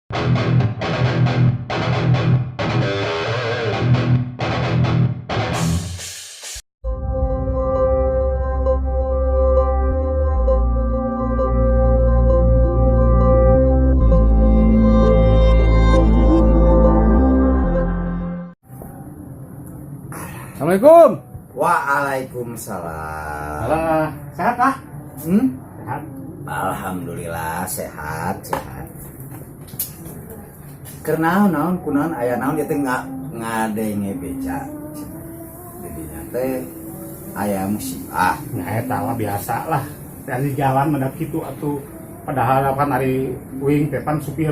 Assalamualaikum. Waalaikumsalam. Alah, sehat lah? Hmm? Sehat. Alhamdulillah sehat, sehat. Keur naon naon kunaon, aya naon ieu teh ngadenge beca? Jadinya teh aya musibah? Nah, eta lah biasa lah. Dari jalan mendak kitu atuh. Padahal kan ari uing teh pan supir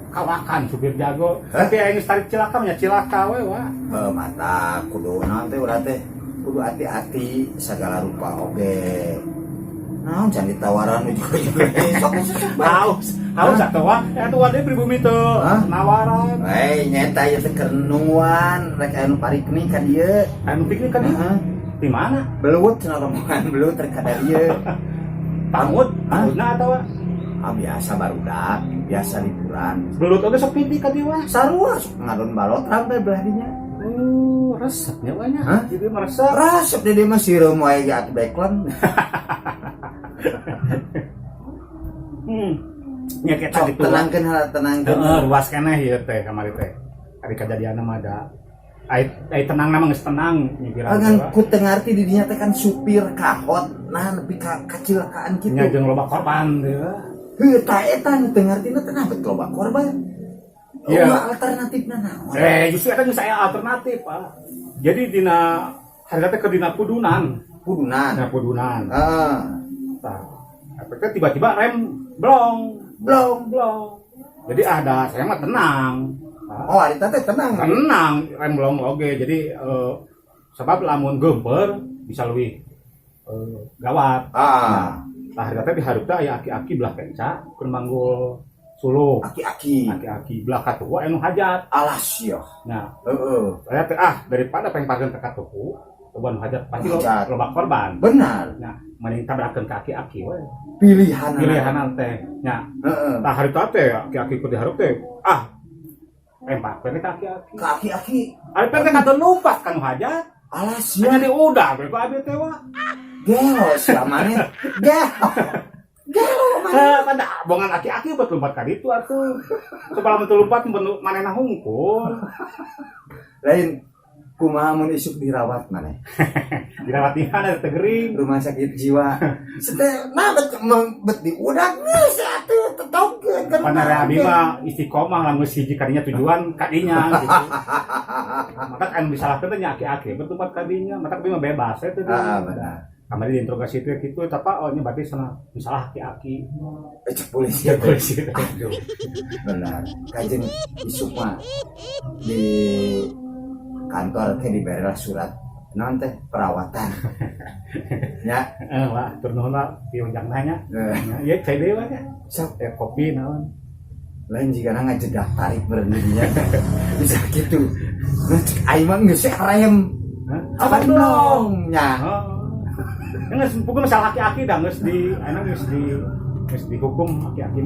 kawakan, supir jago. Hah? Tapi aya geus tarik cilaka mah nya cilaka we wah. Eh, mata kudu naon teh, urang teh kudu hati-hati segala rupa oge. Naon can ditawaran ujug-ujug sok sok sok. Haus, haus atuh wah. Eta wah deui pribumi teu Hah? nawaran. Eh, nyeta ieu teh keur nungguan rek aya nu pariknik ka dieu. Anu piknik ka dieu? Heeh. Di mana? Belut cenah, rombongan belut rek ka dieu. Pangut, Hah? pangutna atawa? Ah, biasa barudak, biasa liburan. Belut oge sok piknik ka dieu wah. Sarua sok ngadon balot rampe belah dinya. Oh, resepnya banyak. Hah? Jadi mah resep. Resep di dieu mah, sireum wae ge atuh background. Nya kita Sok gitu. Tenangkeun heula, tenangkeun. Heeh, ruas keneh ieu teh kamari teh. Ari kajadianna mah da. Ai ai tenang mah geus tenang nyipiran. Ngan ku teu ngarti di dinya teh kan supir kahot, nah nepi ka kacilakaan kitu. Nya jeung loba korban teh. Heuh, ta eta nu teu ngartina teh, nah bet loba korban. Iya. Oh, alternatifna naon? Eh, justru eta geus aya alternatif, Pak. Jadi dina harga teh keur dina Pudunan. Pudunan. Dina Pudunan. Heeh. Tah, efeknya tiba-tiba rem blong, Blong. Blong. Jadi ada saya mah tenang. Pak. Oh, ari teh tenang. Tenang, rem blong oge. Jadi sebab lamun gemper bisa lebih gawat. Nah, harga teh dihareup teh aya aki-aki belah kenca keur manggul suluh. Aki-aki. Aki-aki belah katua anu hajat. Alas ya. Nah, saya teh ah daripada pengparkeun ka katuhu, loba nu hajat pasti Hajat. Loba korban. Benar. Nah, mending tabrakeun ka aki-aki we. Pilihan. Pilihan teh. Nya, tah harita teh aki-aki keur dihareup teh ah pengparkeun ka aki-aki. Ke aki-aki. Ari teh katun lumpat ka nu hajat. Alas ya. Nya diudah we ku abi teh wah. Gelo sia maneh. Gelo. Gelo maneh. Eh, pada bongan aki-aki buat lompat ka ditu atuh. Coba lamun teu lompat manehna hungkul. Lain kumaha mun isuk dirawat maneh? Dirawat di mana teh gering. Rumah sakit jiwa. Sete nah bet bet diudak geus atuh tetongkeun kan. Panare abi mah istiqomah lamun hiji kadinya tujuan kadinya gitu. Maka kan disalahkeun teh nya aki-aki bet lompat kadinya, maka abi mah bebas eta teh. Ah, benar. Kamari diinterogasi itu gitu, tapi oh ini berarti sana misalah aki-aki. Eh, cek polisi. Ya polisi teh. Aduh. Benar. Kajen isuk mah di kantor ke diberilah surat naon teh, perawatan. Ya. Eh, wah, tur nuhun lah piunjang nanya. Eh, Ya, cai deui wah nya. Sok. Eh, kopi naon. Lain jika ngajedak tarik berdirinya bisa gitu. Nah, cek aing mah geus rem. Hah? Apa belum nya? Oh. Geus pokoknya masalah aki-aki dah geus di anu geus dihukum aki-aki.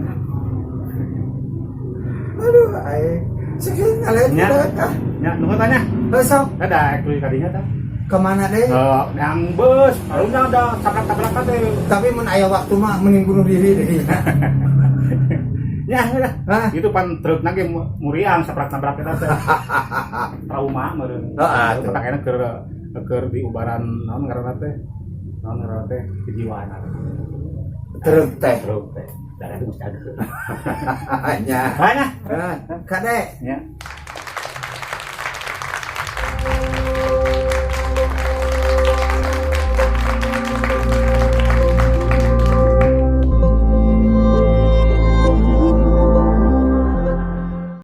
Aduh, aing sekian ngalian Nya. kita ah. Nya, nuhun tanya. Heuh, sok. Ada kuy kadinya tah. Kemana deh? Eh, yang bus, barunya ada tabrak-tabrakan teh. Tapi mun aya waktu mah mending bunuh diri deh. Ya, udah. Hah? Itu pan truk nage muriang saprak-tabrak eta teh. Trauma meureun. Heeh, tuh. Matak enak keur keur di ubaran naon ngaranna teh? Naon ngaranna teh? Kejiwaan. Truk teh. Truk teh. Darah itu mesti ada. Nya. Banyak. Hah, kade. Ya.